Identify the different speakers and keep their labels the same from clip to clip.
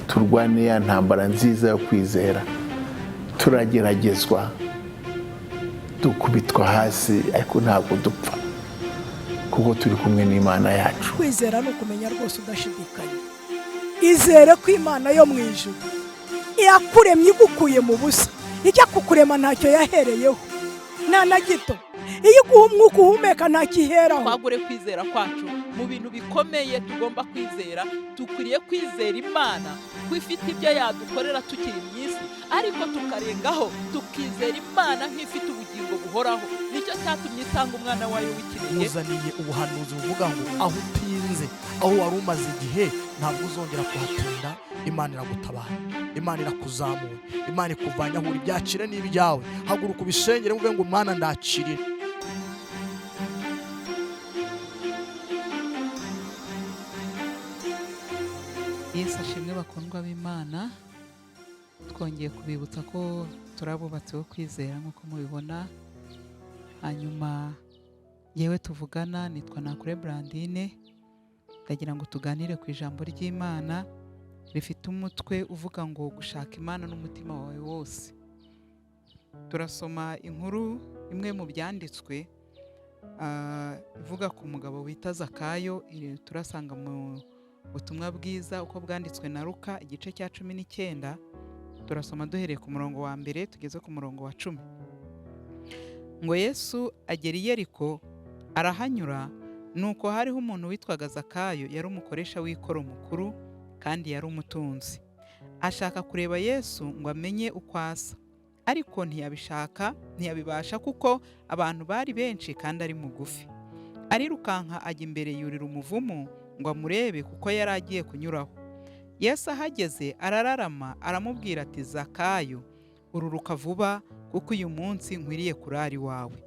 Speaker 1: Turwane ya ntambara nziza yo kwizera. Turageragezwa, dukubitwa hasi, ariko ntabwo dupfa kuko turi kumwe n'Imana yacu.
Speaker 2: Kwizera ni ukumenya rwose udashidikanya. Izere ko Imana yo mu ijuru iyakuremye, igukuye mu busa, ijya kukurema ntacyo yahereyeho, nta na gito. Iyo iguha umwuka uhumeka, ntacyo iheraho.
Speaker 3: Twagure kwizera kwacu mu bintu bikomeye. Tugomba kwizera, dukwiriye kwizera Imana ko ifite ibyo yadukorera tukiri mu isi, ariko tukarengaho tukizera Imana nk'ifite ubugingo buhoraho. Nicyo cyatumye itanga umwana wayo w'ikinege.
Speaker 4: Muzaniye ubuhanuzi buvuga ngo aho utinze, aho wari umaze igihe, ntabwo uzongera kuhatinda. Imana iragutabara, Imana irakuzamura, Imana ikuvanye aho uri. Byakire n'ibyawe, haguruka ubisengere, uvuge ngo: "Mana, ndakirira."
Speaker 3: Yesu ashimwe, bakundwa b'Imana. Twongeye kubibutsa ko turi abubatsi bo kwizera nk'uko mubibona. Hanyuma yewe tuvugana nitwa Nakure Brandine. Ndagira ngo tuganire ku ijambo ry'Imana rifite umutwe uvuga ngo gushaka Imana n'umutima wawe wose. Turasoma inkuru imwe mu byanditswe ivuga ku mugabo wita Zakayo. Iri turasanga mu butumwa bwiza uko bwanditswe na Luka, igice cya 19. Turasoma duhereye ku murongo wa 1 tugeze ku murongo wa 10. Ngo Yesu agera i Yeriko arahanyura. Nuko hariho umuntu witwaga Zakayo, yari umukoresha w'ikoro mukuru kandi yari umutunzi. Ashaka kureba Yesu ngo amenye uko asa, ariko ntiyabishaka, ntiyabibasha kuko abantu bari benshi kandi ari mugufi. Arirukanka ajya imbere, yurira umuvumu ngo amurebe kuko yari agiye kunyuraho. Yesu ahageze arararama, aramubwira ati: "Zakayo, ururuka vuba kuko uyu munsi nkwiriye kurara iwawe."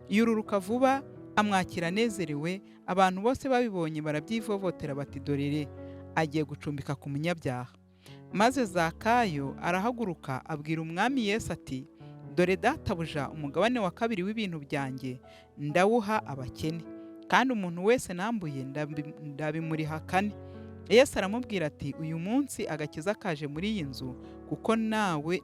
Speaker 3: Yururuka vuba, amwakira anezerewe. Abantu bose babibonye barabyivovotera bati: "Dorere agiye gucumbika ku munyabyaha." Maze Zakayo arahaguruka, abwira Umwami Yesu ati: "Dore databuja, umugabane wa kabiri w'ibintu byanjye ndawuha abakene, kandi umuntu wese nambuye ndabimuriha kane." Yesu aramubwira ati: "Uyu munsi agakiza kaje muri iyi nzu, kuko nawe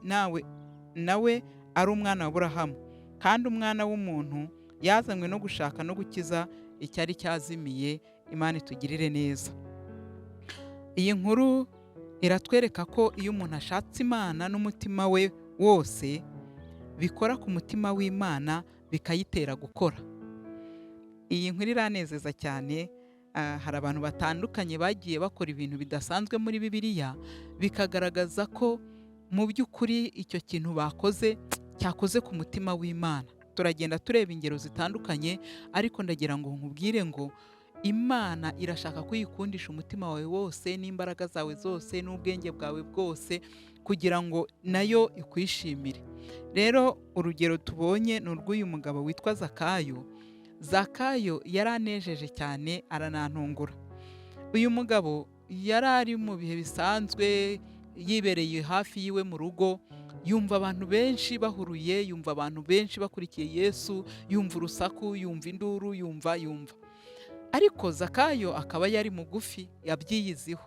Speaker 3: ari umwana wa Aburahamu. Kandi umwana w'umuntu yazanywe no gushaka no gukiza icyari cyazimiye." Imana itugirire neza. Iyi nkuru iratwereka ko iyo umuntu ashatse Imana n'umutima we wose, bikora ku mutima w'Imana, bikayitera gukora. Iyi nkuru iranezeza cyane. Hari abantu batandukanye bagiye bakora ibintu bidasanzwe muri Bibiliya, bikagaragaza ko mu by'ukuri icyo kintu bakoze cyakoze ku mutima w'Imana. Turagenda tureba ingero zitandukanye, ariko ndagira ngo nkubwire ngo Imana irashaka ko uyikundisha umutima wawe wose n'imbaraga zawe zose n'ubwenge bwawe bwose, kugira ngo nayo ikwishimire. Rero urugero tubonye ni urw'uyu mugabo witwa Zakayo. Zakayo yaranejeje cyane, aranantungura. Uyu mugabo yari ari mu bihe bisanzwe, yibereye hafi yiwe mu rugo, yumva abantu benshi bahuruye, yumva abantu benshi bakurikiye Yesu, yumva urusaku, yumva induru, yumva. Ariko Zakayo akaba yari mugufi, yabyiyiziho,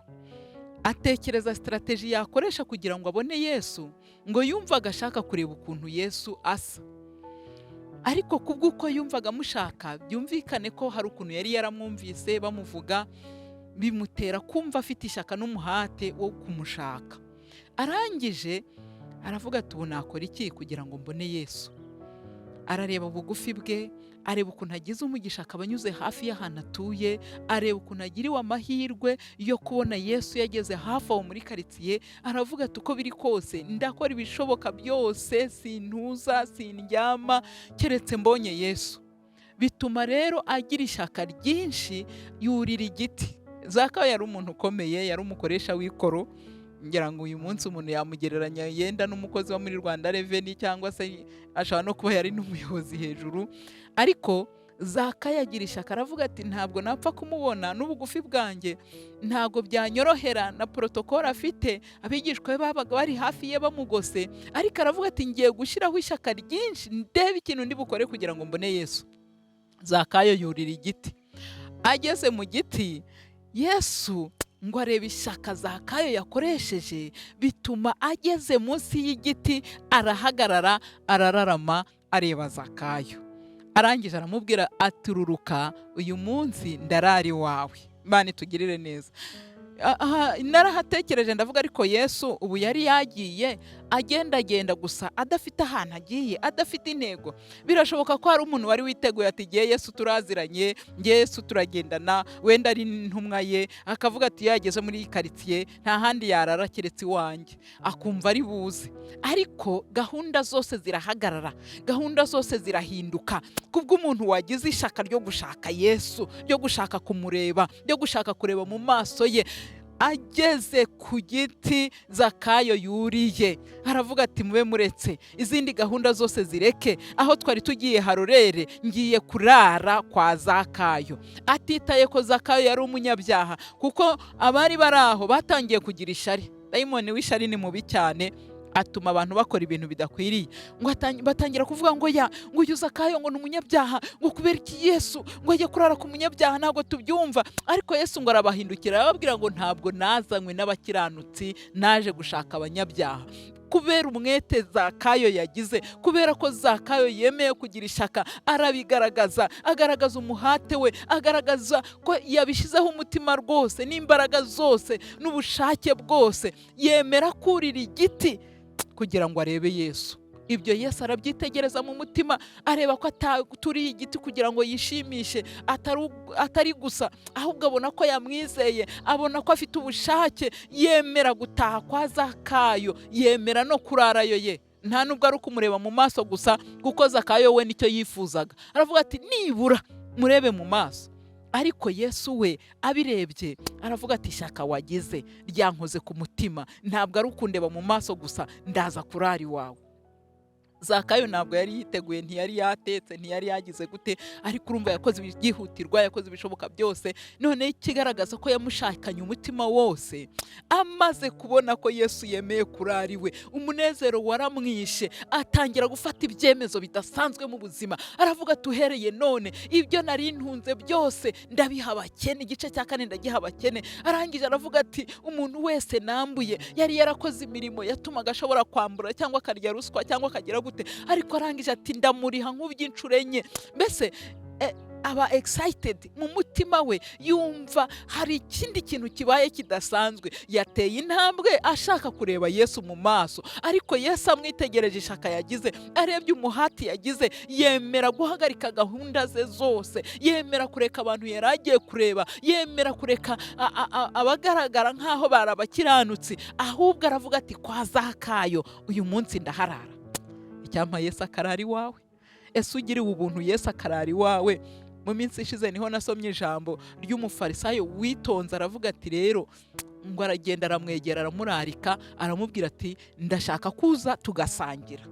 Speaker 3: atekereza strategy yakoresha kugira ngo abone Yesu. Ngo yumvaga ashaka kureba ukuntu Yesu asa, ariko kubw'uko yumvaga amushaka, byumvikane ko hari ukuntu yari yaramwumvise bamuvuga, bimutera kumva afite ishyaka n'umuhate wo kumushaka. Arangije aravuga ati: "Ubu nakora iki kugira ngo mbone Yesu?" Arareba bugufi bwe, areba ukuntu agize umugisha akaba anyuze hafi y'ahantu atuye, areba ukuntu agiriwe amahirwe yo kubona Yesu yageze hafi aho muri karitsiye. Aravuga ati: "Uko biri kose ndakora ibishoboka byose, sintuza, sindyama keretse mbonye Yesu." Bituma rero agira ishyaka ryinshi, yurira igiti. Zakayo yari umuntu ukomeye, yari umukoresha w'ikoro. Ngira ngo uyu munsi umuntu yamugereranya yenda n'umukozi wo muri Rwanda Revenue, cyangwa se ashobora no kuba yari n'umuyobozi hejuru. Ariko Zakayo agira ishyaka, aravuga ati: "Ntabwo napfa kumubona n'ubugufi bwanjye, ntabwo byanyorohera na protocole afite." Abigishwa be babaga bari hafi ye bamugose, ariko aravuga ati: "Ngiye gushyiraho ishyaka ryinshi, ndebe ikintu ndi bukore kugira ngo mbone Yesu." Zakayo yurira igiti. Ageze mu giti, Yesu Ngo arebe ishyaka Zakayo yakoresheje, bituma ageze munsi y'igiti arahagarara, arararama, areba Zakayo. Arangije aramubwira atururuka, uyu munsi ndarara iwawe. Imana itugirire neza. Aha, narahatekereje ndavuga, ariko Yesu ubu yari yagiye agendagenda gusa, adafite ahantu agiye, adafite intego. Birashoboka ko hari umuntu wari witeguye ati: "Ngiye Yesu turaziranye, ngiye Yesu turagendana," wenda ari intumwa ye, akavuga ati yageze muri iyi karitsiye nta handi yarara keretse iwanjye, akumva ari buze. Ariko gahunda zose zirahagarara, gahunda zose zirahinduka kubw'umuntu wagize ishaka ryo gushaka Yesu, ryo gushaka kumureba, ryo gushaka kureba mu maso ye. Ageze ku giti Zakayo yuriye, aravuga ati: "Mube muretse, izindi gahunda zose zireke, aho twari tugiye harorere, ngiye kurara kwa Zakayo." Atitaye ko Zakayo yari umunyabyaha, kuko abari bari aho batangiye kugira ishari. Dayimoni w'ishari ni mubi cyane, atuma abantu bakora ibintu bidakwiriye. Ngo batangira kuvuga ngo ya ngo uyu Zakayo ngo ni umunyabyaha, ngo kubera iki Yesu ngo ajye kurara ku munyabyaha? Ntabwo tubyumva. Ariko Yesu ngo arabahindukira, arababwira ngo: "Ntabwo nazanywe n'abakiranutsi, naje gushaka abanyabyaha." Kubera umwete Zakayo yagize, kubera ko Zakayo yemeye kugira ishaka, arabigaragaza, agaragaza umuhate we, agaragaza ko yabishyizeho umutima rwose n'imbaraga zose n'ubushake bwose, yemera kurira igiti kugira ngo arebe Yesu. Ibyo Yesu arabyitegereza mu mutima, areba ko ataturiye igiti kugira ngo yishimishe, atari gusa, ahubwo abona ko yamwizeye, abona ko afite ubushake, yemera gutaha kwa Zakayo, yemera no kurarayo ye. Nta nubwo ari ukumureba mu maso gusa, kuko Zakayo we nicyo yifuzaga, aravuga ati: "Nibura murebe mu maso." Ariko Yesu we abirebye aravuga ati: "Ishyaka wagize ryankoze ku mutima, ntabwo ari ukundeba mu maso gusa, ndaza kurara iwawe." Zakayo ntabwo yari yiteguye, ntiyari yatetse, ntiyari yagize gute, ariko urumva yakoze ibyihutirwa, yakoze ibishoboka byose. Noneho ikigaragaza ko yamushakanye umutima wose, amaze kubona ko Yesu yemeye kurara iwe, umunezero waramwishe, atangira gufata ibyemezo bidasanzwe mu buzima. Aravuga ati: "Uhereye none ibyo nari ntunze byose ndabiha abakene, igice cya kane ndagiha abakene." Arangije aravuga ati: "Umuntu wese nambuye," yari yarakoze imirimo yatumaga ashobora kwambura cyangwa akarya ruswa cyangwa akagira gute, ariko arangije ati: "Ndamuriha nk'uby'inshuro enye." Mbese aba excited mu mutima we, yumva hari ikindi kintu kibaye kidasanzwe. Yateye intambwe ashaka kureba Yesu mu maso, ariko Yesu amwitegereje, ishaka yagize, arebye umuhati yagize, yemera guhagarika gahunda ze zose, yemera kureka abantu yari agiye kureba, yemera kureka abagaragara nk'aho bari abakiranutsi, ahubwo aravuga ati: "Kwa Zakayo uyu munsi ndaharara." Icyampa Yesu akarara iwawe. Ese ugiriwe ubuntu Yesu akarara iwawe? Mu minsi ishize niho nasomye ijambo ry'umufarisayo witonze, aravuga ati rero ngo aragenda aramwegera, aramurarika, aramubwira ati: "Ndashaka kuza tugasangira."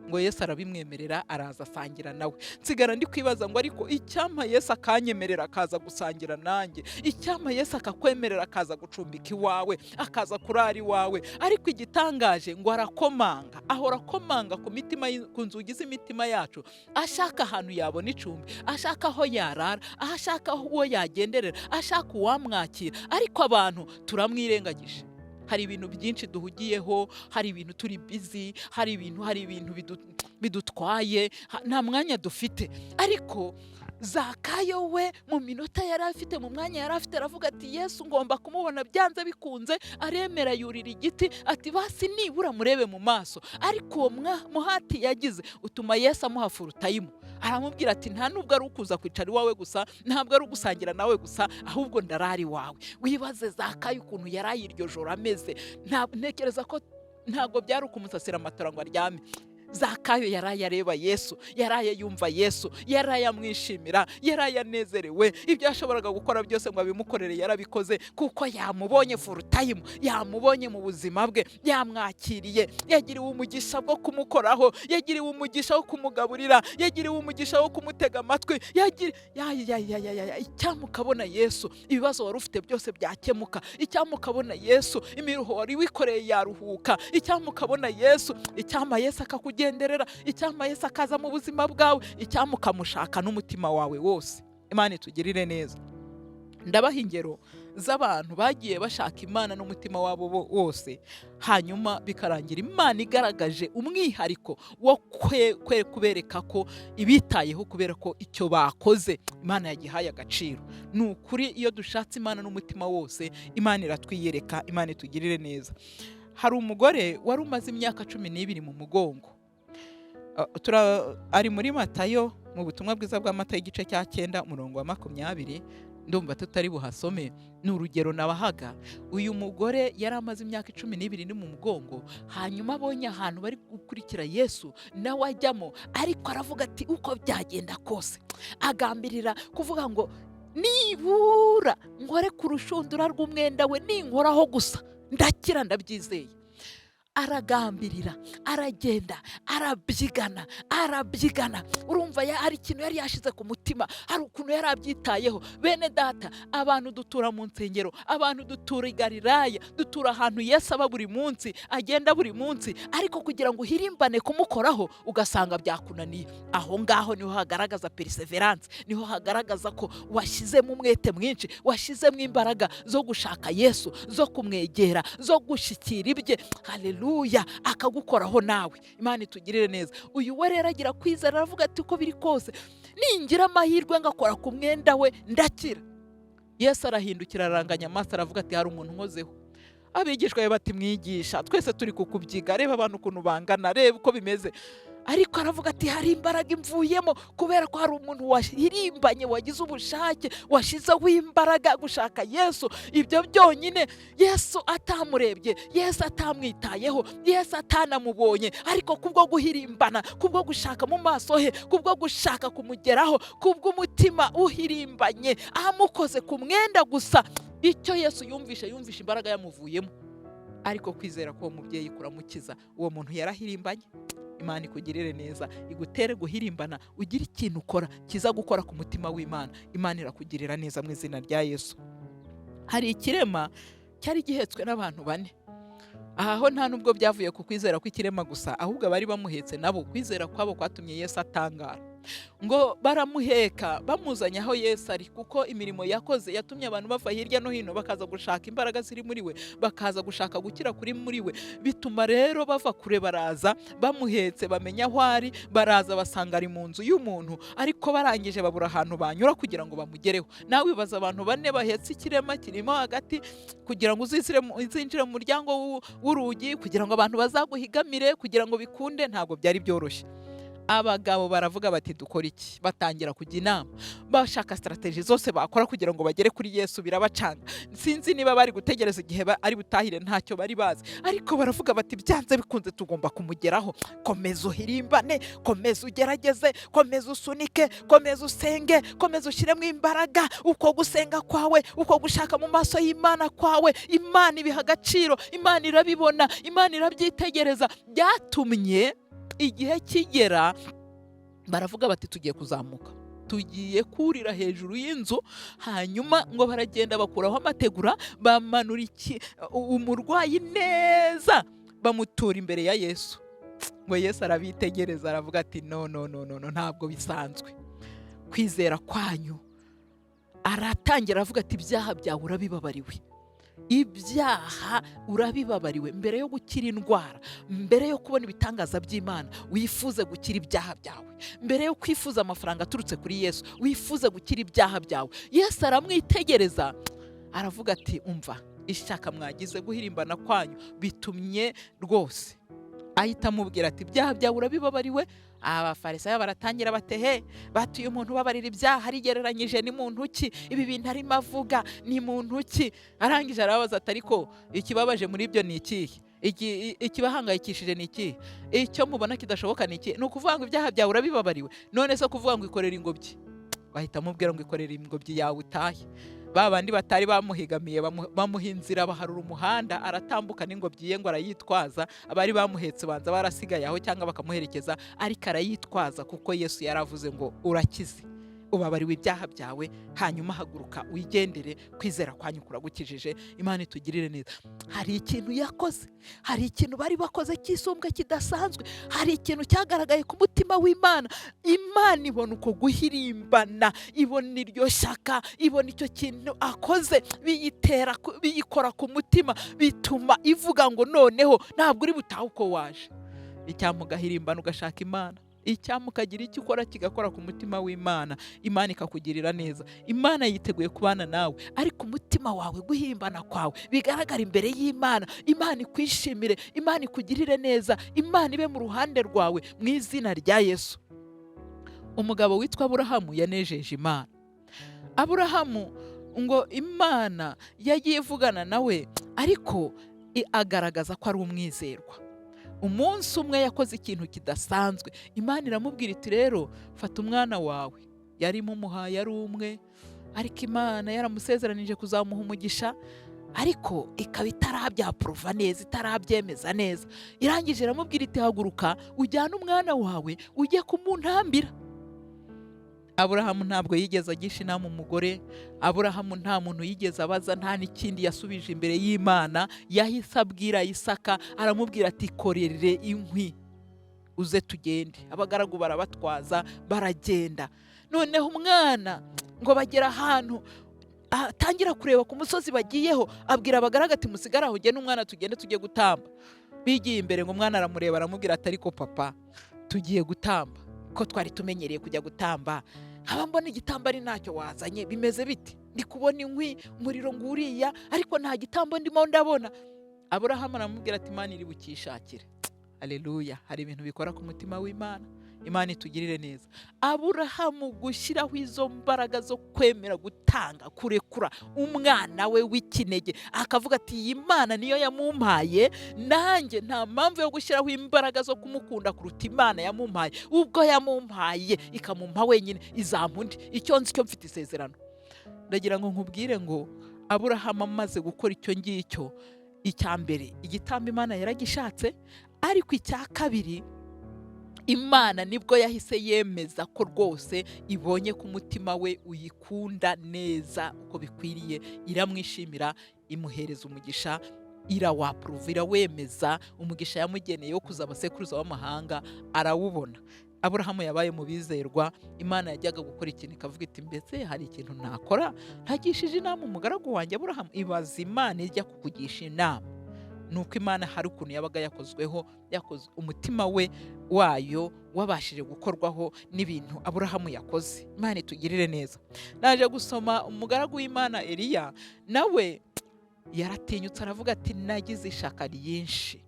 Speaker 3: Ngo Yesu arabimwemerera, araza asangira nawe. Nsigara ndi kwibaza ngo: ariko icyampa Yesu akanyemerera akaza gusangira nanjye, icyampa Yesu akakwemerera akaza gucumbika iwawe, akaza kurara iwawe. Ariko igitangaje, ngo arakomanga, ahora akomanga ku mitima ku nzugi z'imitima yacu, ashaka ahantu yabona icumbi, ashaka aho yarara, aho ashaka uwo yagenderera, ashaka uwamwakira. Ariko abantu turamwirengagije. Hari ibintu byinshi duhugiyeho, hari ibintu turi busy, hari ibintu bidutwaye, nta mwanya dufite. Ariko Zakayo we, mu minota yari afite, mu mwanya yari afite, aravuga ati: "Yesu ngomba kumubona byanze bikunze." Aremera yurira igiti, ati: "Basi nibura murebe mu maso." Ariko uwo muhati yagize utuma Yesu amuha full time, aramubwira ati: "Nta nubwo ari ukuza kwicara iwawe gusa, ntabwo ari ugusangira nawe gusa, ahubwo ndarara iwawe." Wibaze Zakayo ukuntu yaraye iryo joro ameze. Ntekereza ko ntabwo byari ukumusasira amatora ngo aryame. Zakayo yaraye areba Yesu, yaraye yumva Yesu, yaraye amwishimira, yaraye anezerewe. Ibyo yashoboraga gukora byose ngo abimukorere yarabikoze, kuko yamubonye full time, yamubonye mu buzima bwe, yamwakiriye, yagiriwe umugisha bwo kumukoraho, yagiriwe umugisha wo kumugaburira, yagiriwe umugisha wo kumutega amatwi. Ya ya ya ya ya ya. Icyampa ukabona Yesu, ibibazo wari ufite byose byakemuka. Icyampa ukabona Yesu, imiruho wari wikoreye yaruhuka. Icyampa ukabona Yesu, icyampa Yesu akakugenderera, icyampa Yesu akaza mu buzima bwawe, icyampa ukamushaka n'umutima wawe wose. Imana itugirire neza. Ndabaha ingero. z'abantu bagiye bashaka Imana n'umutima wabo wose, hanyuma bikarangira Imana igaragaje umwihariko wo kubereka ko ibitayeho, kubera ko icyo bakoze Imana yagihaye agaciro. Ni ukuri, iyo dushatse Imana n'umutima wose, Imana iratwiyereka. Imana itugirire neza. Hari umugore wari umaze imyaka 12 mu mugongo. Ari muri Matayo, mu butumwa bwiza bwa Matayo, igice cya 9, umurongo wa 20. Ndumva tutari buhasome, ni urugero nabahaga. Uyu mugore yari amaze imyaka 12 ni mu mugongo, hanyuma abonye ahantu bari gukurikira Yesu, nawe ajyamo, ariko aravuga ati uko byagenda kose, agambirira kuvuga ngo nibura nkore ku rushundura rw'umwenda we, ninkoraho gusa ndakira, ndabyizeye. Aragambirira, aragenda, arabyigana, arabyigana. Urumva hari ikintu yari yashize ku mutima, hari ukuntu yari abyitayeho. Bene data, abantu dutura mu nsengero, abantu dutura i Galilaya, dutura ahantu Yesu aba buri munsi, agenda buri munsi, ariko kugira ngo uhirimbane kumukoraho ugasanga byakunaniye. Aho ngaho niho hagaragaza perseverance, niho hagaragaza ko washyizemo umwete mwinshi, washyizemo imbaraga zo gushaka Yesu, zo kumwegera, zo gushyikira ibye. Haleluya, akagukoraho nawe. Imana itugirire neza. Uyu we rero agira kwizera, aravuga ati uko biri kose ningira amahirwe ngakora ku mwenda we ndakira. Yesu arahindukira, aranganya amaso, aravuga ati hari umuntu unkozeho. Abigishwa be bati mwigisha, twese turi kukubyiga, reba abantu ukuntu bangana, reba uko bimeze. Ariko aravuga ati hari imbaraga imvuyemo, kubera ko hari umuntu wahirimbanye, wagize ubushake, washyizeho imbaraga gushaka Yesu. Ibyo byonyine, Yesu atamurebye, Yesu atamwitayeho, Yesu atanamubonye, ariko kubwo guhirimbana, kubwo gushaka mu maso he, kubwo gushaka kumugeraho, kubw'umutima uhirimbanye, amukoze ku mwenda gusa, icyo Yesu yumvishe, yumvishe imbaraga yamuvuyemo. Ariko kwizera ko uwo mubyeyi kuramukiza. Uwo muntu yarahirimbanye. Imana ikugirire neza, igutere guhirimbana, ugire ikintu ukora kiza gukora ku mutima w'Imana. Imana irakugirira neza mu izina rya Yesu. Hari ikirema cyari gihetswe n'abantu bane. Aha ho nta nubwo byavuye ku kwizera kw'ikirema gusa, ahubwo abari bamuhetse nabo kwizera kwabo kwatumye Yesu atangara. Ngo baramuheka bamuzanye aho Yesu ari, kuko imirimo yakoze yatumye abantu bava hirya no hino bakaza gushaka imbaraga ziri muri we, bakaza gushaka gukira kuri muri we. Bituma rero bava kure baraza bamuhetse, bamenya aho ari, baraza basanga ari mu nzu y'umuntu, ariko barangije babura ahantu banyura kugira ngo bamugereho. Nawe wibaza abantu bane bahetse ikirema kirimo hagati, kugira ngo uzinjire mu muryango w'urugi, kugira ngo abantu bazaguhigamire, kugira ngo bikunde, ntabwo byari byoroshye. Abagabo baravuga bati dukora iki? Batangira kujya inama, bashaka strategy zose bakora kugira ngo bagere kuri Yesu, birabacanga. Sinzi niba bari gutegereza igihe ari butahire, ntacyo bari bazi, ariko baravuga bati byanze bikunze tugomba kumugeraho. Komeza uhirimbane, komeza ugerageze, komeza usunike, komeza usenge, komeza ushyiremo imbaraga. Uko gusenga kwawe, uko gushaka mu maso y'Imana kwawe, Imana ibiha agaciro, Imana irabibona, Imana irabyitegereza. Byatumye igihe kigera baravuga bati tugiye kuzamuka, tugiye kurira hejuru y'inzu. Hanyuma ngo baragenda bakuraho amategura, bamanura umurwayi neza, bamutura imbere ya Yesu. Ngo Yesu arabitegereza, aravuga ati no no no no, ntabwo bisanzwe kwizera kwanyu. Aratangira aravuga ati ibyaha byawe urabibabariwe, ibyaha urabibabariwe. Mbere yo gukira indwara, mbere yo kubona ibitangaza by'Imana, wifuze gukira ibyaha byawe. Mbere yo kwifuza amafaranga aturutse kuri Yesu, wifuze gukira ibyaha byawe. Yesu aramwitegereza aravuga ati umva, ishyaka mwagize, guhirimbana kwanyu bitumye rwose. Ahita amubwira ati ibyaha byawe urabibabariwe. Abafarisayo baratangira batehe batuye umuntu ubabarira ibyaha arigereranyije ni muntu ki? Ibi bintu arimo avuga ni muntu ki? Arangije arababaza ati ariko ikibabaje muri ibyo ni ikihe? Ikibahangayikishije ni ikihe? Icyo mubona kidashoboka ni ikihe? Ni ukuvuga ngo ibyaha byawe urabibabariwe. None se kuvuga ngo ikorere ingobyi? Bahita amubwira ngo ikorere ingobyi yawe utahe. Ba bandi batari bamuhigamiye bamuha inzira, baharura umuhanda, aratambuka n'ingobyi ye ngo arayitwaza. Abari bamuhetse banza barasigaye aho cyangwa bakamuherekeza, ariko arayitwaza kuko Yesu yaravuze ngo urakize. Ubabariwe ibyaha byawe, hanyuma haguruka wigendere, kwizera kwanyu kuragukijije. Imana itugirire neza. Hari ikintu yakoze, hari ikintu bari bakoze cy'isumbwe kidasanzwe, hari ikintu cyagaragaye ku mutima w'Imana. Imana ibona uko guhirimbana, ibona iryo shyaka, ibona icyo kintu akoze, biyitera biyikora ku mutima, bituma ivuga ngo noneho ntabwo uri butahe uko waje. Icyampa ugahirimbana ugashaka Imana, icyampa ukagira icyo ukora kigakora ku mutima w'Imana, Imana ikakugirira neza. Imana yiteguye kubana nawe, ariko umutima wawe, guhimbana kwawe bigaragara imbere y'Imana, Imana ikwishimire, Imana ikugirire neza, Imana ibe mu ruhande rwawe mu izina rya Yesu. Umugabo witwa Aburahamu yanejeje Imana. Aburahamu ngo Imana yagiye ivugana nawe, ariko agaragaza ko ari umwizerwa. Umunsi umwe yakoze ikintu kidasanzwe, Imana iramubwira iti rero fata umwana wawe. Yari mumuhaye ari umwe, ariko Imana yaramusezeranije kuzamuha umugisha, ariko ikaba itarabyapuruva neza, itarabyemeza neza. Irangije iramubwira iti haguruka ujyane umwana wawe ujye kumuntambira. Aburahamu ntabwo yigeze agisha inama umugore, Aburahamu nta muntu yigeze abaza, nta n'ikindi yasubije imbere y'Imana. Yahise abwira Isaka, aramubwira ati korere inkwi uze tugende. Abagaragu barabatwaza baragenda. Noneho umwana ngo bagera ahantu atangira kureba ku musozi bagiyeho, abwira abagaragu ati musigare aho ugende umwana tugende tujye gutamba. Bigiye imbere ngo umwana aramureba aramubwira ati ariko papa tugiye gutamba, ko twari tumenyereye kujya gutamba, nkaba mbona igitambo ari ntacyo wazanye, bimeze bite? Ndi kubona inkwi, umuriro nguriya, ariko nta gitambo ndimo ndabona. Aburahamu aramubwira ati Imana iri bukishakire. Haleluya! Hari ibintu bikora ku mutima w'Imana. Imana itugirire neza. Aburahamu gushyiraho izo mbaraga zo kwemera gutanga, kurekura umwana we w'ikinege, akavuga ati iyi Mana niyo yamumpaye, nanjye nta mpamvu yo gushyiraho imbaraga zo kumukunda kuruta Imana yamumpaye. Ubwo yamumpaye ikamumpa wenyine, izampa undi. Icyo nzi cyo mfite isezerano. Ndagira ngo nkubwire ngo Aburahamu amaze gukora icyo ngicyo, icya mbere igitambo Imana yaragishatse, ariko icya kabiri Imana nibwo yahise yemeza ko rwose ibonye ko umutima we uyikunda neza uko bikwiriye, iramwishimira, imuhereza umugisha, irawapuruva, irawemeza. Umugisha yamugeneye wo kuzaba sekuruza w'amahanga arawubona. Aburahamu yabaye mu bizerwa. Imana yajyaga gukora ikintu ikavuga iti mbese hari ikintu nakora ntagishije inama umugaragu wanjye Aburahamu? Ibaza Imana ijya kukugisha inama. Nuko Imana hari ukuntu yabaga yakozweho, yakoze umutima we wayo wabashije gukorwaho n'ibintu Aburahamu yakoze. Imana itugirire neza. Naje gusoma umugaragu w'Imana Eliya, nawe yaratinyutse aravuga ati nagize ishaka ryinshi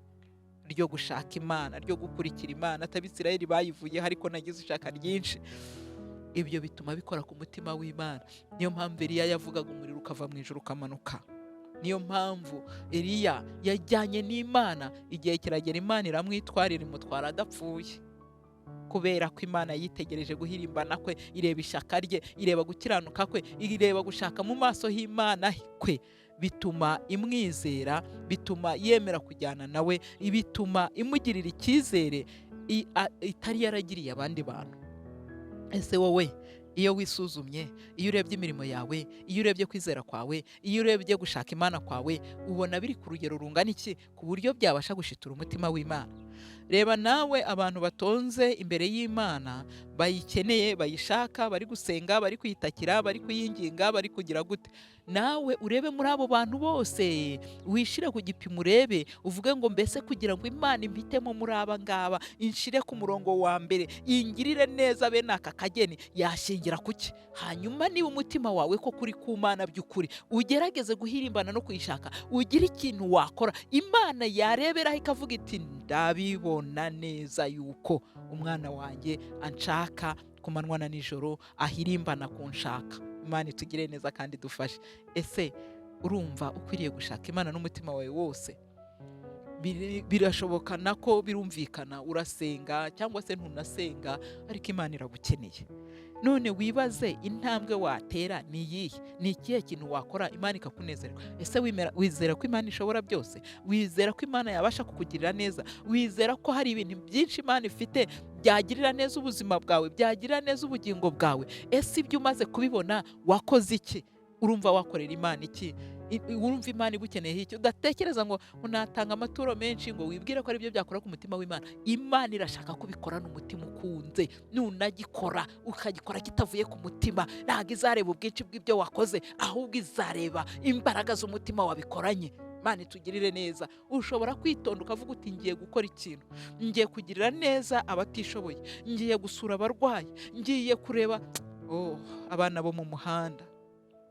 Speaker 3: ryo gushaka Imana, ryo gukurikira Imana. Abisirayeli bayivuyeho, ariko nagize ishaka ryinshi. Ibyo bituma bikora ku mutima w'Imana. Niyo mpamvu Eliya yavugaga umuriro ukava mu ijuru ukamanuka. Niyo mpamvu Eliya yajyanye n'Imana, igihe kiragera Imana iramwitwarira, imutwara adapfuye. Kubera ko Imana yitegereje guhirimbana kwe, ireba ishyaka rye, ireba gukiranuka kwe, ireba gushaka mu maso h'Imana kwe, bituma imwizera, bituma yemera kujyana nawe, bituma imugirira icyizere itari yaragiriye abandi bantu. Ese wowe iyo wisuzumye, iyo urebye imirimo yawe, iyo urebye kwizera kwawe, iyo urebye gushaka Imana kwawe, ubona biri ku rugero rungana iki ku buryo byabasha gushitura umutima w'Imana? Reba nawe abantu batonze imbere y'Imana, bayikeneye, bayishaka, bari gusenga, bari kuyitakira, bari kuyinginga, bari kugira gute. Nawe urebe muri abo bantu bose, wishire ku gipimo urebe, uvuge ngo mbese kugira ngo Imana impitemo muri aba ngaba, inshire ku murongo wa mbere, ingirire neza bene aka kageni, yashingira kuki? Hanyuma niba umutima wawe ko kuri ku Mana by'ukuri, ugerageze guhirimbana no kuyishaka, ugire ikintu wakora, Imana yareberaho ikavuga iti ndabibona neza yuko umwana wanjye anshaka ku manywa na nijoro, ahirimbana kunshaka. Imana itugire neza kandi idufashe. Ese urumva ukwiriye gushaka Imana n'umutima wawe wose? Birashoboka nako birumvikana, urasenga cyangwa se ntunasenga, ariko Imana iragukeneye. None wibaze intambwe watera ni iyihe? Ni ikihe kintu wakora Imana ikakunezerwa? Ese wizera ko Imana ishobora byose? Wizera ko Imana yabasha kukugirira neza? Wizera ko hari ibintu byinshi Imana ifite Byagirira neza ubuzima bwawe, byagirira neza ubugingo bwawe. Ese ibyo umaze kubibona wakoze iki? Urumva wakorera Imana iki? Urumva Imana igukeneyeho iki? Udatekereza ngo unatanga amaturo menshi ngo wibwire ko aribyo byakora ku mutima w'Imana. Imana irashaka kubikorana umutima ukunze. Nunagikora ukagikora kitavuye ku mutima, ntabwo izareba ubwinshi bw'ibyo wakoze, ahubwo izareba imbaraga z'umutima wabikoranye. Imana itugirire neza. Ushobora kwitonda ukavuga uti ngiye gukora ikintu, ngiye kugirira neza abatishoboye, ngiye gusura abarwayi, ngiye kureba abana bo mu muhanda.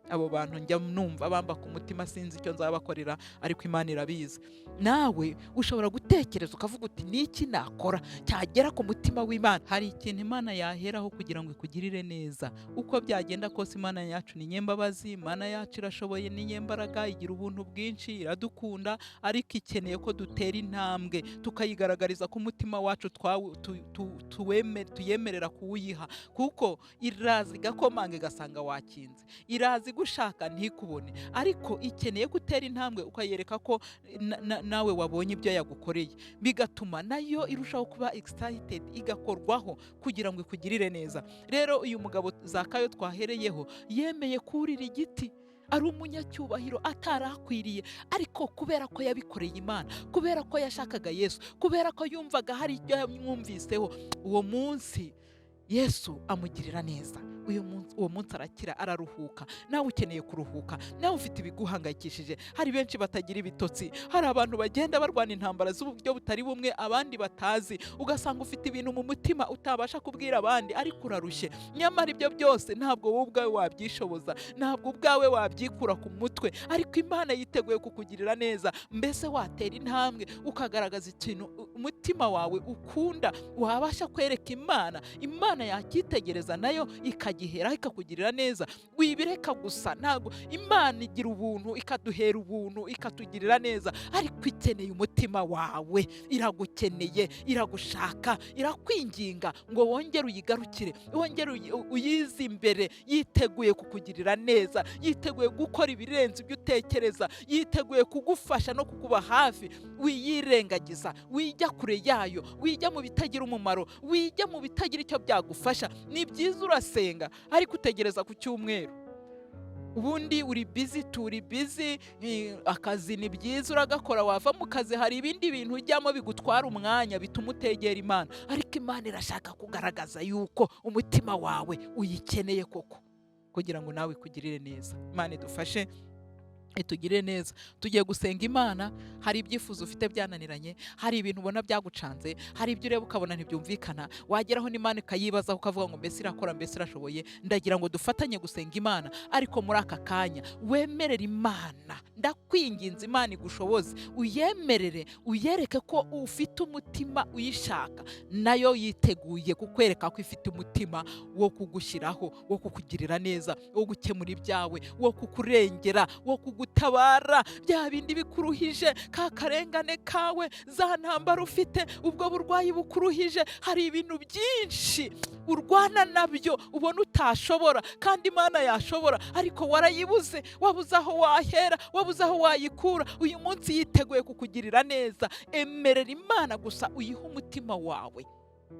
Speaker 3: Abo bantu njya numva bamba ku mutima, sinzi icyo nzabakorera, ariko Imana irabizi. Nawe ushobora gutekereza ukavuga uti niki nakora cyagera ku mutima w'Imana? Hari ikintu Imana yaheraho kugira ngo ikugirire neza. Uko byagenda kose, Imana yacu ni nyembabazi, Imana yacu irashoboye, ni nyembaraga, igira ubuntu bwinshi, iradukunda, ariko ikeneye ko dutera intambwe tukayigaragariza ko umutima wacu tuyemerera kuwuyiha, kuko iraza igakomanga igasanga wakinze, iraza igushaka ntikubone, ariko ikeneye gutera intambwe ukayereka ko nawe wabonye ibyo yagukoreye, bigatuma nayo irushaho kuba excited, igakorwaho kugira ngo ikugirire neza. Rero uyu mugabo Zakayo twahereyeho yemeye kurira igiti, ari umunyacyubahiro atarakwiriye, ariko kubera ko yabikoreye Imana, kubera ko yashakaga Yesu, kubera ko yumvaga hari icyo yamwumviseho, uwo munsi Yesu amugirira neza. Uyu munsi, uwo munsi arakira, araruhuka. Nawe ukeneye kuruhuka, nawe ufite ibiguhangayikishije. Hari benshi batagira ibitotsi, hari abantu bagenda barwana intambara z'uburyo butari bumwe abandi batazi, ugasanga ufite ibintu mu mutima utabasha kubwira abandi, ariko urarushye. Nyamara ibyo byose ntabwo wowe ubwawe wabyishoboza, ntabwo ubwawe wabyikura ku mutwe, ariko Imana yiteguye kukugirira neza. Mbese watera intambwe ukagaragaza ikintu umutima wawe ukunda, wabasha kwereka Imana, Imana yakitegereza nayo ikagiheraho ikakugirira neza. Wibireka gusa, ntabwo Imana igira ubuntu, ikaduhera ubuntu, ikatugirira neza, ariko ikeneye umutima wawe, iragukeneye, iragushaka, irakwinginga ngo wongere uyigarukire, wongere uyize imbere. Yiteguye kukugirira neza, yiteguye gukora ibirenze ibyo utekereza, yiteguye kugufasha no kukuba hafi. Wiyirengagiza, wijya kure yayo, wijya mu bitagira umumaro, wijya mu bitagira icyo byagufasha. Ni byiza urasenga, ariko utegereza ku cyumweru, ubundi uri busy, turi busy, akazi ni byiza uragakora, wava mu kazi hari ibindi bintu ujyamo bigutwara umwanya bituma utegera Imana. Ariko Imana irashaka kugaragaza yuko umutima wawe uyikeneye koko, kugira ngo nawe ikugirire neza. Imana idufashe, itugirire neza. Tugiye gusenga Imana. Hari ibyifuzo ufite byananiranye, hari ibintu ubona byagucanze, hari ibyo ureba ukabona ntibyumvikana, wageraho n'Imana ikayibazaho ukavuga ngo mbese irakora, mbese irashoboye? Ndagira ngo dufatanye gusenga Imana, ariko muri aka kanya wemerere Imana, ndakwinginze, Imana igushoboze, uyemerere, uyereke ko ufite umutima uyishaka, nayo yiteguye kukwereka ko ifite umutima wo kugushyiraho, wo kukugirira neza, wo gukemura ibyawe, wo kukurengera, wo kugutabara bya bindi bikuruhije, ka karengane kawe, za ntambara ufite, ubwo burwayi bukuruhije. Hari ibintu byinshi urwana nabyo ubona utashobora, kandi Imana yashobora, ariko warayibuze, wabuze aho wahera, wabuze aho wayikura. Uyu munsi yiteguye kukugirira neza. Emerera Imana gusa, uyihe umutima wawe,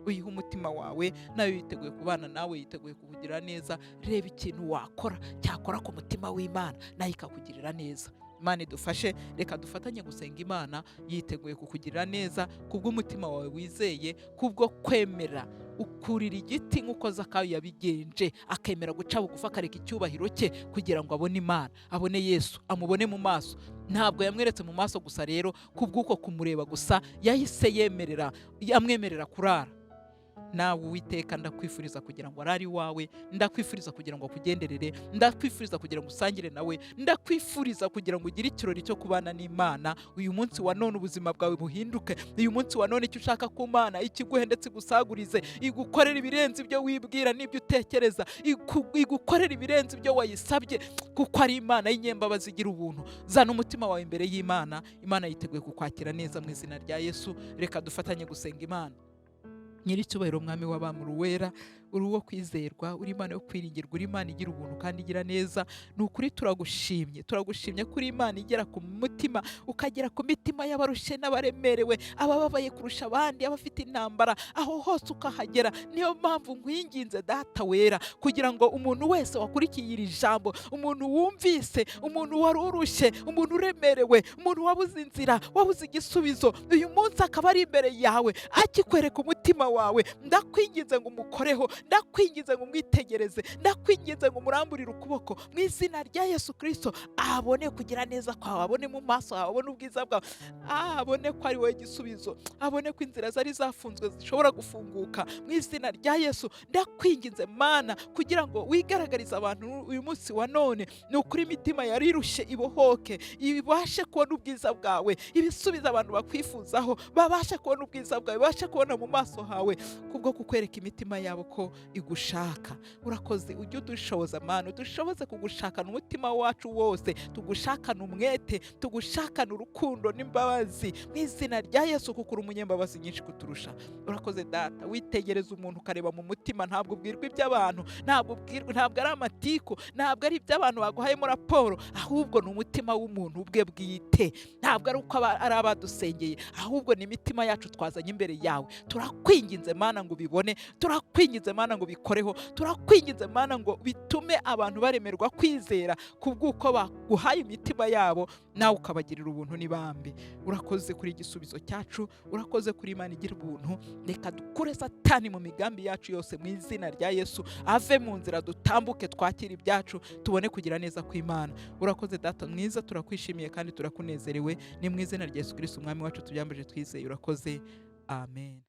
Speaker 3: uyihe umutima wawe, nayo yiteguye kubana nawe, yiteguye kukugirira neza. Reba ikintu wakora cyakora ku mutima w'Imana, nayo ikakugirira neza. Imana idufashe. Reka dufatanye gusenga Imana. Yiteguye kukugirira neza kubw'umutima wawe wizeye, kubwo kwemera ukurira igiti nk'uko Zakayo yabigenje, akemera guca bugufi, akareka icyubahiro cye kugira ngo abone Imana, abone Yesu, amubone mu maso. Ntabwo yamweretse mu maso gusa rero, kubw'uko kumureba gusa yahise yemerera, amwemerera kurara. Nawe Uwiteka ndakwifuriza kugira ngo arare iwawe, ndakwifuriza kugira ngo akugenderere, ndakwifuriza kugira ngo usangire nawe, ndakwifuriza kugira ngo ugire ikirori cyo kubana n'Imana. Uyu munsi wa none ubuzima bwawe buhinduke. Uyu munsi wa none icyo ushaka ku Mana ikiguhe, ndetse igusagurize, igukorere ibirenze ibyo wibwira n'ibyo utekereza, igukorere ibirenze ibyo wayisabye, kuko ari Imana y'inyembabazi igira ubuntu. Zana umutima wawe imbere y'Imana, Imana yiteguye kukwakira neza mu izina rya Yesu. Reka dufatanye gusenga Imana. Nyiricyubahiro, Mwami w'abami, Uwera, Uri uwo kwizerwa, uri Imana yo kwiringirwa, uri Imana igira ubuntu kandi igira neza. Ni ukuri turagushimye, turagushimye ko uri Imana igera ku mutima, ukagera ku mitima y'abarushe n'abaremerewe, abababaye kurusha abandi, abafite intambara, aho hose ukahagera. Niyo mpamvu nkwinginze Data wera, kugira ngo umuntu wese wakurikiye iri jambo, umuntu wumvise, umuntu wari urushye, umuntu uremerewe, umuntu wabuze inzira, wabuze igisubizo, uyu munsi akaba ari imbere yawe akikwereka umutima wawe, ndakwinginze ngo umukoreho, ndakwinginze ngo umwitegereze, ndakwinginze ngo umuramburire ukuboko mu izina rya Yesu Kirisito, abone kugira neza kwawe, abone mu maso hawe, abone ubwiza bwawe, abone ko ari wowe gisubizo, abone ko inzira zari zafunzwe zishobora gufunguka mu izina rya Yesu. Ndakwinginze Mana, kugira ngo wigaragarize abantu uyu munsi wa none, ni ukuri imitima yarirushye ibohoke, ibashe kubona ubwiza bwawe, ibisubizo abantu bakwifuzaho, babashe kubona ubwiza bwawe, babashe kubona mu maso hawe, kubwo kukwereka imitima yabo ko igushaka. Urakoze, ujye udushoboza Mana, udushoboze kugushakana umutima wacu wose, tugushakane umwete, tugushakane urukundo n'imbabazi mu izina rya Yesu, kuko uri umunyembabazi nyinshi kuturusha. Urakoze Data, witegereza umuntu ukareba mu mutima, ntabwo ubwirwa iby'abantu, ntabwo ubwirwa, ntabwo ari amatiku, ntabwo ari iby'abantu baguhayemo raporo, ahubwo ni umutima w'umuntu ubwe bwite. Ntabwo ari uko ari abadusengeye, ahubwo ni imitima yacu twazanye imbere yawe. Turakwinginze Mana ngo ubibone, turakwinginze Mana ngo ubikoreho, turakwinginze Mana ngo bitume abantu baremerwa kwizera kubw'uko baguhaye imitima yabo, nawe ukabagirira ubuntu n'ibambe. Urakoze kuri igisubizo cyacu, urakoze kuri Imana igira ubuntu. Reka dukure Satani mu migambi yacu yose mu izina rya Yesu, ave mu nzira, dutambuke twakire ibyacu, tubone kugira neza kw'Imana. Urakoze Data mwiza, turakwishimiye kandi turakunezerewe. Ni mu izina rya Yesu Kristo Umwami wacu tubyambaje twizeye. Urakoze, amen.